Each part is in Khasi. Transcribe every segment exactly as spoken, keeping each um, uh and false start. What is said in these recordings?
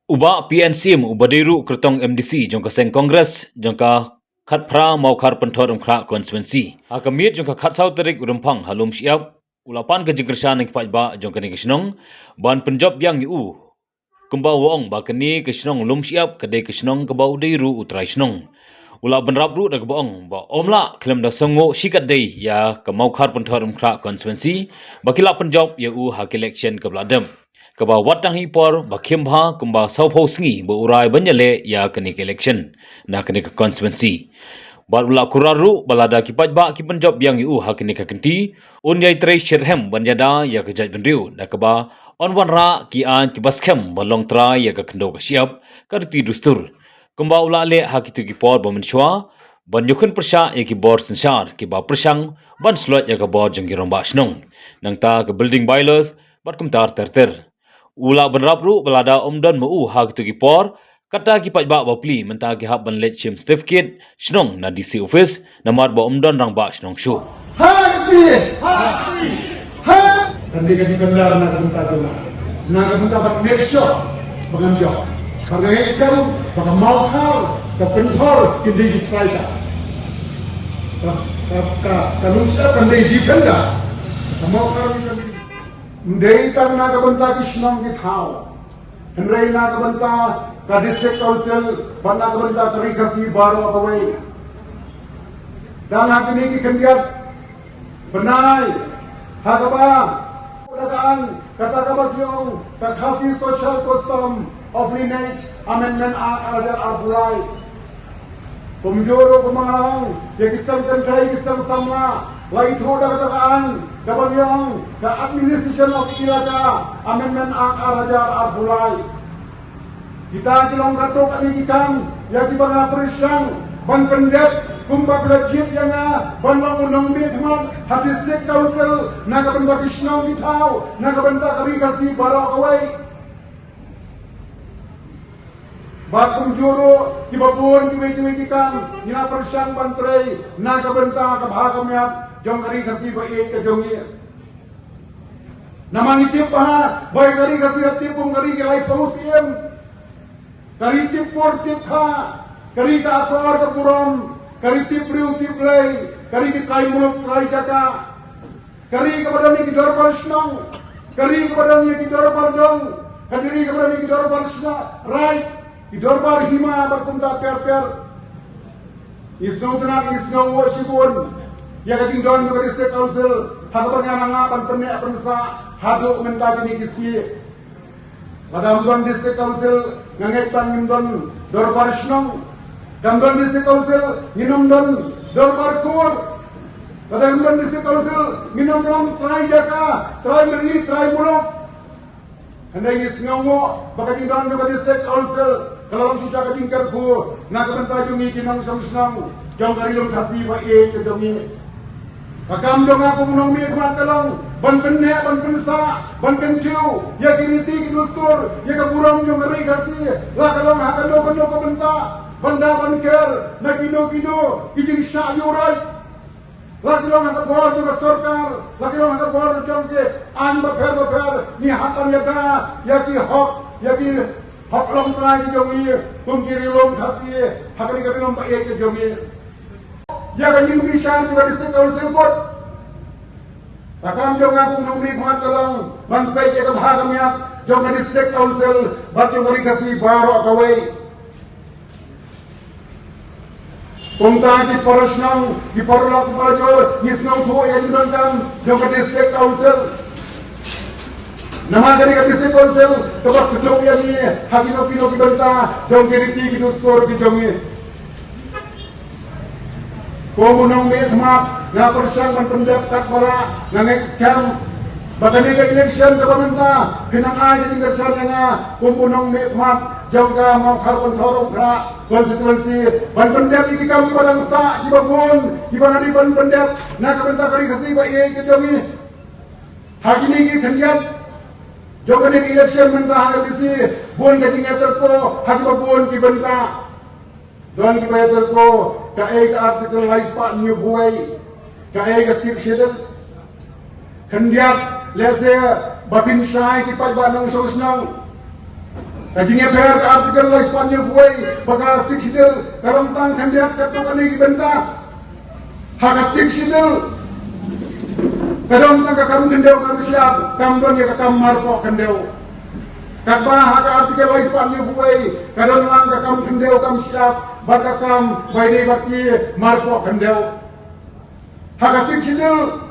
U Bah P N Syiem uba dei ruh kyrtong M D C jong ka seng Congress jong ka khatphra Mawkhar Pynthorumkhrah Constituency, ha ka miet jong ka khatsaw tarik u Rymphang ha Lumshyiap, u la pan ka jingkyrshan na ki paidbah jong kane ka shnong ban pynjop biang ïa u, kumba u ong ba kane ka shnong Lumshyiap ka dei ka shnong kaba u dei ruh u trai shnong. U la bynrap ruh da kaba ong ba ym lah khlem da sngewnguh shikatdei ïa ka Mawkhar Pynthorumkhrah Constituency ba ki la pynjop ïa u ha ka election kaba la dep, kaba wat tang hi por ba khim bha kumba sawphew sngi ba u rai ban ïaleh ïa kane ka election na kane ka constituency. Bad u la kular ruh ba lada ki paidbah ki pynjop biang ïa u ha kane ka kynti, un ïai trei shitrhem ban ïada ïa ka jaitbynriew da kaba yn wanrah ki aiñ kiba skhem ban long trai ïa ka khyndew ka shyiap, ka riti dustur, kumba u la leh ha kito ki por ba mynshuwa, ban ïakhun pyrshah ïa ki bor synshar kiba pyrshang ban sloit ïa ka bor jong ki rangbah shnong, nangta ka building bylaws bad kumta ter ter. U la bynrap ruh ba lada ym don ma u ha kito ki por, kata ki paidbah bapli mynta ki hap ban leit shim certificate shnong na D C office namar ba ym don rangbah shnong shuh. Ha kti! Ha kti! Ha! Kan dei ka defender na ka bynta jong nga. Na ka bynta ban make sure ba ngan jop, ba ngan ngeit skhem ba ka Mawkhar, ka Pynthor kin dei defender. Ka, ka, ka, ka Lumshyiap kan dei defender. Ka Mawkhar kan dei, ym dei tang na ka bynta ki shnong ki thaw, hynrei na ka bynta ka District Council bad na ka bynta ka Ri Khasi baroh kawei. Dang ha kine ki khyndiat bnai, ha kaba, da ka aiñ kata kaba ki ong ka Khasi Social Custom of Lineage Amendment Act ar hajar arphew lai. Kumjuh ruh kumba nga la ong, ïa ki seng kynthei, ki seng samla, la ithuh da kata ka aiñ kaba ngi ong ka Administration of Elaka Amendment Act ar hajar arphew lai. Kita ki long katto katne ki kam ïa kiba nga pyrshang ban pyndep, kumba ki la jied ïa nga ban long u nongmihkhmat ha District Council na ka bynta ki shnong ki thaw, na ka bynta ka Ri Khasi baroh kawei. Bad kumjuh ruh kiba bun kiwei kiwei ki kam ngi la pyrshang ban trei na ka bynta ka bha ka miat jong ka Ri Khasi ba ïeit ka jong ngi. Namar ngi tip ba, ba ka Ri Khasi ka tip kum ka ri ki laiphew syiem. Ka ri tip kur tip kha, ka ri ka akor ka burom, ka ri tip briew tip Blei, ka ri ki trai muluk trai jaka. Ka ri kaba don ïa ki dorbar shnong, ka ri kaba don ïa ki dorbar dong, ka ri kaba don ïa ki dorbar shnong, raid, ki dorbar hima bad kumta ter ter. Ngi sngewtynnat, ngi sngewnguh shibun ïa ka jingdon jong ka District Council ha kaba ngi la nang ban pynneh pynsah haduh mynta kine ki sngi. Lada ym don District Council, nga ngeit ba ngim don dorbar shnong. Lada ym don District Council, ngin ym don dorbar kur. Lada ym don District Council, ngin ym long trai jaka, trai myri, trai muluk. Hynrei ngi sngewnguh ba ka jingdon jong ka District Council ka la long shisha ka jingkyrkhu na ka bynta jong ngi ki nongshong shnong jong ka Ri Lum Khasi ba ïeit ka jong ngi. Ka kam jong nga kum u nongmihkhmat ka long ban pynneh, ban pynsah, ban kyntiew ïa ki riti ki dustur, ïa ka burom jong ka Ri Khasi, la ka long ha kano kano ka bynta, ban da ban ker na kino kino ki jingshah ïuhroit. La ki long ha ka bor jong ka sorkar, la ki long ha ka bor jong ki aiñ bapher bapher, ngi hap ban ïada ïa ki hok, ïa ki hok longtrai ki jong ngi kum ki Ri Lum Khasi ha kane ka Ri Lum ba ïeit ka jong ngi. Ïa ka ïing bishar jong ka District Council bad ka kam jong nga kum u nongmihkhmat ka long ban peit ïa ka bha ka miat jong ka District Council bad jong ka Ri Khasi baroh kawei. Kumta ki para shnong, ki paralok, ki parajor, ngi sngewthuh ïa ka jingdonkam jong ka District Council. Namar kane ka District Council kaba kdup ïa ngi ha kino kino ki bynta jong ki riti ki dustur ki jong ngi. Kum u nongmihkhmat nga pyrshang ban pyndep katba lah, nga ngeit skhem ba kane ka election kaba mynta kan ai ka jingkyrshan ïa nga kum u nongmihkhmat jong ka Mawkhar Pynthorumkhrah constituency ban pyndep ïa ki kam kiba dang sah kiba bun kiba nga dei ban pyndep na ka bynta ka Ri Khasi ba ïeit ka jong ngi. Ha kine ki khyndiat jong kane ka election mynta ha ka D C bun ka jingïatyrko ha kiba bun ki bynta. Don kiba ïatyrko kaei ka Article lai spah hynñiew buai, kaei ka Sixth Schedule. Khyndiat lehse ba phin shai ki paidbah nongshong shnong. Ka jingïapher ka Article lai spah hynñiew phew wei ba ka Sixth Schedule ka long tang khyndiat katto katne ki bynta. Ha ka Sixth Schedule ka don tang ka kam khyndew kam shyiap, kam don ïa ka kam marpoh khyndew. Katba ha ka Article lai spah hynñiew phew wei ka don lang ka kam khyndew kam shyiap bad ka kam ba ïadei bad ki marpoh khyndew. Ha ka Sixth Schedule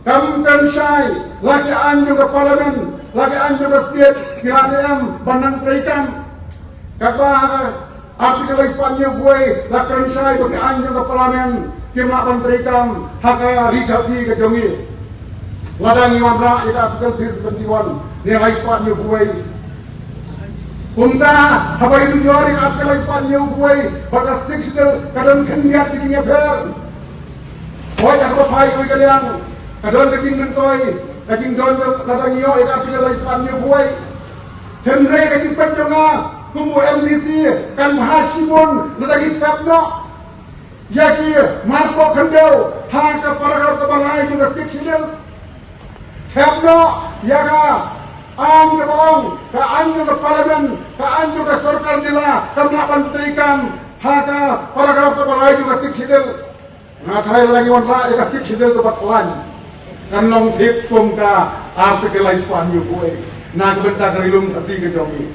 kam kren shai la ki aiñ jong ka Parliament, la ki aiñ jong ka state ki la ne em ban nang treikam. Katba ha ka Article lai spah hynñiew phew wei la kren shai ba ki aiñ jong ka Parliament kim lah ban treikam ha ka Ri Khasi ka jong ngi. Lada ngi wanrah ïa ka Article three seventy-one ne lai spah hynñiew phew wei. Kumta haba ïa u jor ïa ka Article lai spah hynñiew phew wei bad ka Sixth Schedule ka don khyndiat ki jingïapher. Hooid, ha kaba phai kawei ka liang ka don ka jingmyntoi, ka jingdon ka, lada ngi ïoh ïa ka Article lai spah hynñiew phew wei. Hynrei ka jingpeit jong nga kum u MDC, kan bha shibun lada ngi thep noh ïa ki marpoh khyndew ha ka paragraph kaba lai jong ka Sixth Schedule. Thep noh ïa ka aiñ kaba ong ka aiñ jong ka Parliament, ka aiñ jong ka sorkar jylla kam lah ban treikam ha ka paragraph kaba lai jong ka Sixth Schedule. Nga tharai lada ngi wanrah ïa ka Sixth Schedule kaba khlaiñ kan long thik kum ka Article lai spah hynñiew phew wei na ka bynta ka Ri Lum Khasi ka jong ngi.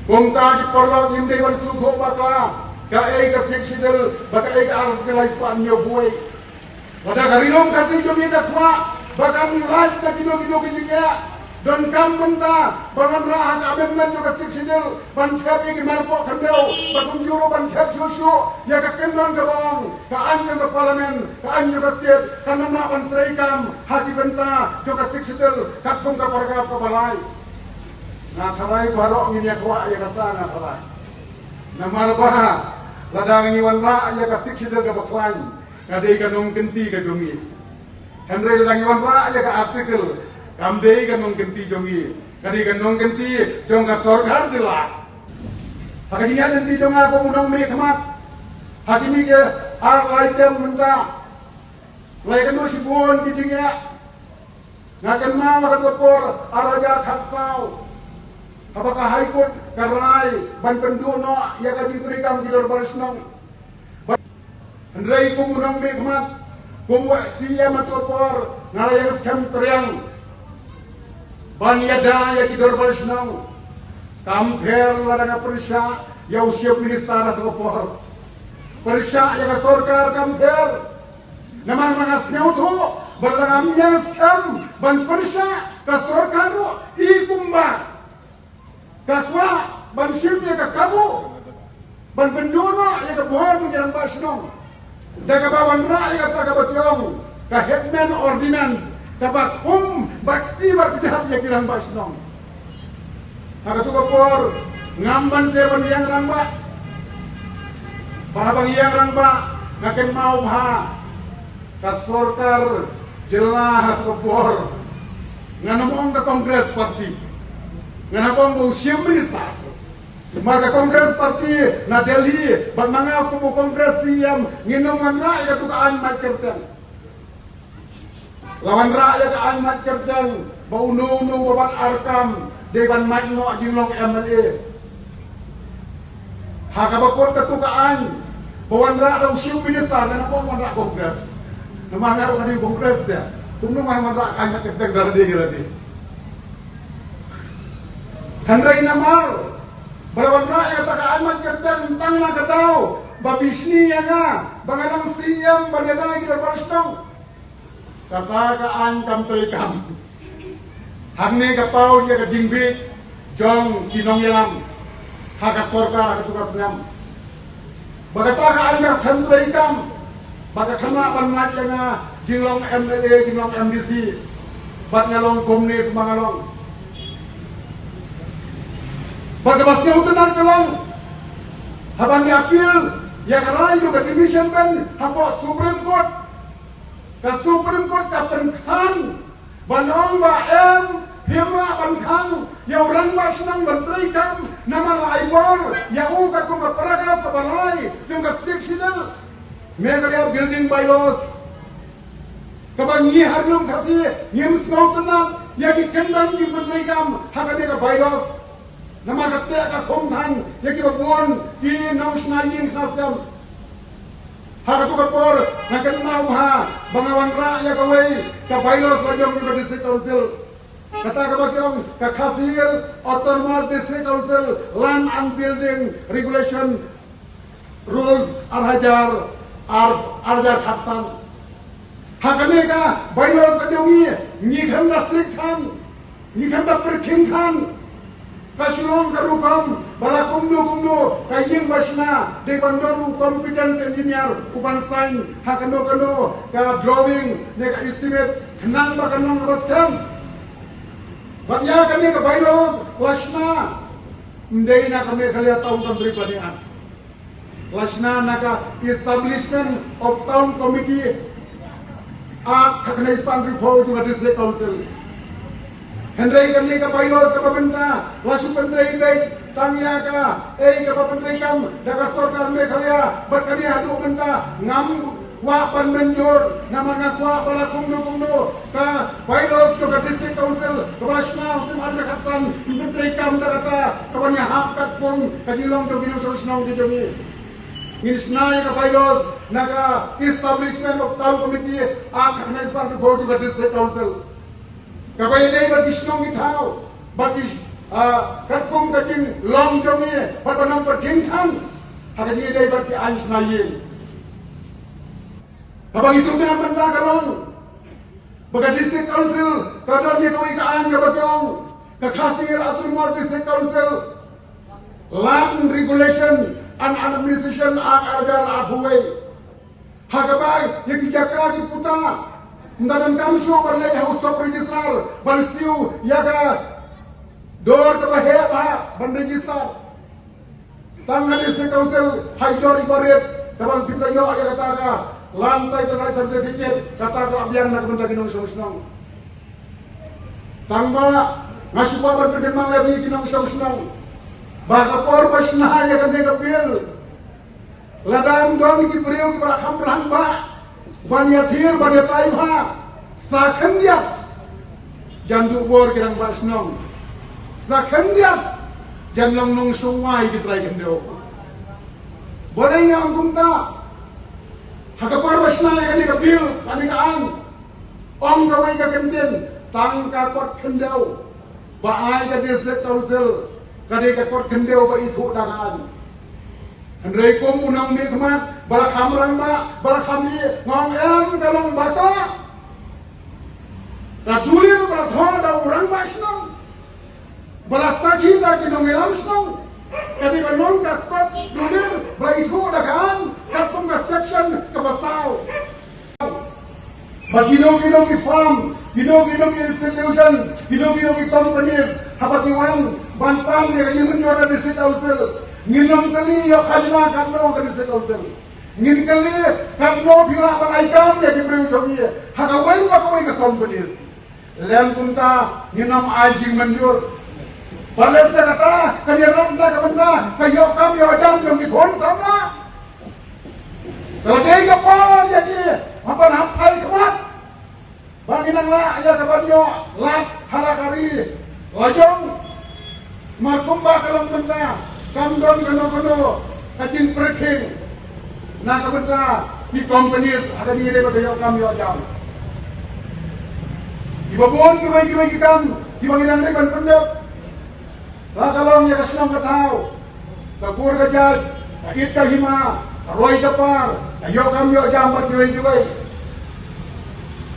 Kumta ki paralok, ngim dei ban sngewthuh bakla kaei ka Sixth Schedule bad kaei ka Article lai spah hynñiew phew wei. Lada ka Ri Lum Khasi jong ngi ka kwah ba kan lait da kino kino ki jingeh, donkam mynta ban wanrah ha ka amendment jong ka Sixth Schedule ban thep ïa ki marpoh khyndew, ba kumjuh ruh ban thep shuh shuh ïa ka kyndon kaba ong ka aiñ jong ka Parliament, ka aiñ jong ka state kan ym lah ban treikam ha ki bynta jong ka Sixth Schedule katkum ka paragraph kaba lai. Nga tharai baroh ngin ïa kwah ïa kata, nga tharai. Namar ba lada ngi wanrah ïa ka Sixth Schedule kaba khlaiñ, ka dei ka nongkynti ka jong ngi. Hynrei lada ngi wanrah ïa ka Article, kam dei ka nongkynti jong ngi, ka dei ka nongkynti jong ka sorkar jylla. Ha ka jingïaid lynti jong nga kum u nongmihkhmat ha kine ki ar lai term mynta, la ïakynduh shibun ki jingeh. Nga kynmaw ha ka por ar hajar khatsaw haba ka High Court ka rai ban pynduh noh ïa ka jingtreikam ki dorbar shnong. Hynrei kum u nongmihkhmat, kum u CEM ha ka por, nga la ïeng skhem triang ban ïada ïa ki dorbar shnong. Kam pher lada nga pyrshah ïa u Chief Minister ha ka por, pyrshah ïa ka sorkar, kam pher. Namar ba nga sngewthuh ba lada ngam ïeng skhem ban pyrshah, ka sorkar ruh i kumba ka kwah ban shim ïa ka kabu ban pynduh noh ïa ka bor jong ki rangbah shnong da kaba wanrah ïa kata kaba ki ong ka Headman Ordinance, kaba khum bad kti bad kjat ïa ki rangbah shnong. Ha katu ka por ngam banse ban ïeng rangbah. Para ba ngi ïeng rangbah, nga kynmaw bha ka sorkar jylla ha katu ka por. Ngan ym ong ka Congress Party, ngan hap ong ba u Chief Minister. Namar ka Congress Party na Delhi bad ma nga kum u Congress CEM ngin ym wanrah ïa katu ka aiñ mait kyrteng. La wanrah ïa ka aiñ mait kyrteng ba uno uno uba bat ar kam dei ban mait noh jinglong MLA. Ha kaba kut katu ka aiñ ba wanrah da u Chief Minister, ngan ym ong wanrah Congress. Namar nga ruh nga dei Congress te. Kumno ngan wanrah ka aiñ mait kyrteng da lade ïa lade. Hynrei namar ba la wanrah ïa kata ka aiñ mait kyrteng tang na ka daw ba bishni ïa nga ba ngan long CEM ban ïada ïa ki dorbar shnong. Kata ka aiñ kam treikam. Hangne ka paw ïa ka jingbieit jong ki nongïalam ha ka sorkar ha katu ka snem. Ba kata ka aiñ kam treikam, ba ka khynnah ban mait ïa nga jinglong MLA, jinglong MDC, bad nga long kumne kumba nga long. Bad kaba sngewtynnat ka long, haba ngi appeal ïa ka rai jong ka division bench hapoh Supreme Court, ka Supreme Court ka pynksan ban ong ba em, phim lah ban khang ïa u rangbah shnong ban treikam namar la ai bor ïa u katkum ka paragraph kaba lai jong ka Sixth Schedule. Meghalaya Building Bylaws, kaba ngi ha Ri Lum Khasi ngim sngewtynnat ïa ki kyndon jingpyntreikam ha kane ka bylaws. Namar ka teh ka khum than ïa kiba bun ki nongshna ïing shna sem. Ha katu ka por nga kynmaw bha ba nga wanrah ïa kawei ka bylaws la jong ka District Council. Kata kaba ki ong ka Khasi Hills Autonomous District Council Land and Building Regulation Rules ar hajar ar, ar hajar khatsan. Ha kane ka bylaws ka jong ngi, ngi khlem da strict than, ngi khlem da pyrkhing than. Ka shu long ka rukom ba la kumno kumno ka ïing ba shna dei ban don u competence engineer u ban sign ha kano kano ka drawing ne ka estimate khnang ba kan long kaba skhem. Bad ïa kane ka bylaws la shna ym dei na ka Meghalaya Town Council Planning Act. La shna na ka Establishment of Town Committee Act khatkhyndai spah hynriewphew jong ka District Council. Hynrei kane ka bylaws kaba mynta la shu pyntrei beit tang ïa kaei kaba pyntreikam da ka sorkar Meghalaya bad kane haduh mynta ngam kwah ban mynjur namar nga kwah ba la kumno kumno ka bylaws jong ka District Council kaba la shna ha u snem ar hajar khatsan, ngin pyntreikam da kata kaban ïahap katkum ka jinglong jong ki nongshong shnong ki jong ngi. Ngin shna ïa ka bylaws na ka Establishment of Town Committee Act khatkhyndai spah hynriewphew jong ka District Council. Kaba ïadei bad ki shnong ki thaw bad ki, ah, katkum ka jinglong jong ngi bad ban ym pyrkhing than ha ka jingïadei bad ki aiñ shna ïing. Kaba ngi sngewthuh mynta ka long ba ka District Council ka don ïa kawei ka aiñ kaba ki ong ka Khasi Hills Autonomous District Council Land Regulation and Administration Act ar hajar arphew wei. Ha kaba ïa ki jaka ki puta ynda donkam shuh ban leit ha u sub registrar ban siew ïa ka dor kaba heh bha ban register. Tang ha District Council ha i dor iba rit kaba phin sa ïoh ïa kata ka Land Title Right Certificate, kata ka la biang na ka bynta ki nongshong shnong. Tang ba nga shu kwah ban pynkynmaw ïa phi ki nongshong shnong ba ka por ba shna ïa kane ka bill, lada ym don ki briew kiba la kham rangbah ban ïathir ban ïatai bha, sa khyndiat jan duh bor ki rangbah shnong, sa khyndiat jan long nongshong wai ki trai khyndew. Balei nga ong kumta? Ha ka por ba shna ïa kane ka bill, kane ka aiñ, ong kawei ka kyntien, tang ka kot khyndew ba ai ka District Council ka dei ka kot khyndew ba ithuh da ka aiñ. Hynrei kum u nongmihkhmat ba la kham rangbah, ba la kham ïeh, nga ong em, ka long ba ka, ka dulir ba la thoh da u rangbah shnong, ba la sakhi da ki nongïalam shnong, ka dei ban long ka kot dulir ba la ithuh da ka aiñ katkum ka section kaba saw. Ba kino kino ki firm, kino kino ki institution, kino kino ki companies haba ki wan ban pan ïa ka jingmynjur ka District Council, ngin ym kylli ïa ka khajna katno ka District Council. Ngin kylli katno phi lah ban ai kam ïa ki briew jong ngi ha kawei pa kawei ka companies. Lem kumta ngin ym ai jingmynjur. Bad lehse kata kan ïarap na ka bynta ka ïoh kam ïoh jam jong ki khun samla. Ka la dei ka por ïa ngi ban hap ai khmat ba ngin nang lah ïa ka ban ïoh lad ha la ka ri la jong. Namar kumba ka long mynta kam don kano kano ka jingpyrkhing na ka bynta ki companies ha ka jingïadei bad ka ïoh kam ïoh jam. Kiba bun kiwei kiwei ki kam kiba ngi dang dei ban pyndep. La ka long ïa ka shnong ka thaw, ka kur ka jait, ka it ka hima, ka roi ka par, ka ïoh kam ïoh jam bad kiwei kiwei.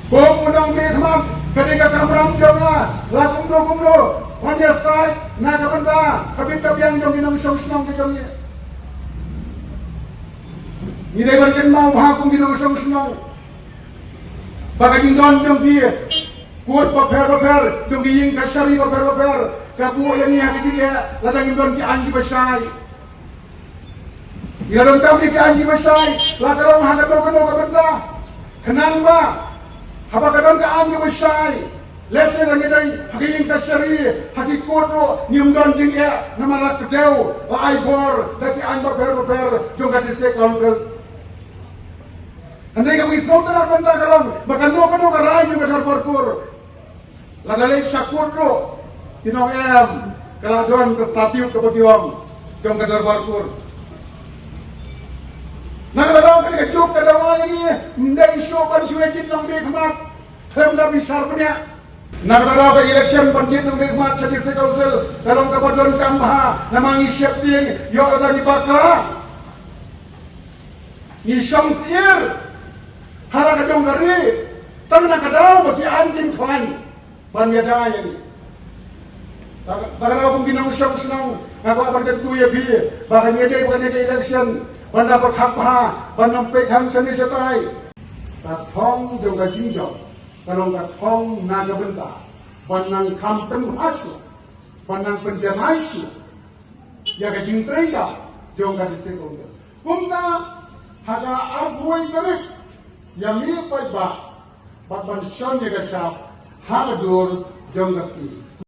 Kum u nongmihkhmat ka dei ka kamram jong nga, la kumno kumno, wan ïasaid na ka bynta ka bit ka biang jong ki nongshong shnong ka jong ngi. Ngi dei ban kynmaw bha kum ki nongshong shnong ba ka jingdon jong ki kot bapher bapher, jong ki ïing kashari bapher bapher, ka buh ïa ngi ha ka jingeh lada ngim don ki aiñ kiba shai. Ïa, donkam ïa ki aiñ kiba shai la ka long ha kano kano ka bynta. Khnang ba haba ka don ka aiñ kaba shai, lehse lada ngi dei ha ki ïing kashari, ha ki kot ruh ngim don jingeh namar la kdew, la ai bor da ki aiñ bapher bapher jong ka District Council. Hynrei kaba ngi sngewtynnat mynta ka long ba kano kano ka rai jong ka Dharbhorpur, lada leit sha kot ruh ki nong em, Ka la don ka statute kaba ki ong jong ka dorbar kur. Na ka daw ka dei ka juk ka dawa ïa ngi, ym dei shuh ban shu ïa jin nongmihkhmat khlem da bishar bniah. Na ka daw ka election ban jin nongmihkhmat sha District Council ka long kaba donkam bha, namar ngi sheptieng ïoh lada ngi bakla. Ngi shong syier ha la ka jong ka ri, tang na ka daw ba ki an kin khlaiñ ban ïada ïa ngi. Ta ta ka daw kum ki nongshong shnong nga kwah ban kyntu ïa phi ba kan ïadei ba kan ïadei election ban da pyrkhat bha, ban ym peit hangsan ïa shatai. Ka thong jong ka jingjop ka long ka thong na ka bynta ban nang kham pynbha shuh, ban nang pynjanai shuh ïa ka jingtrei ka jong ka District Council. Kumta ha ka arphew wei tarik ïa mih paidbah bad ban shon ïa ka shap ha ka dur jong ka sngi.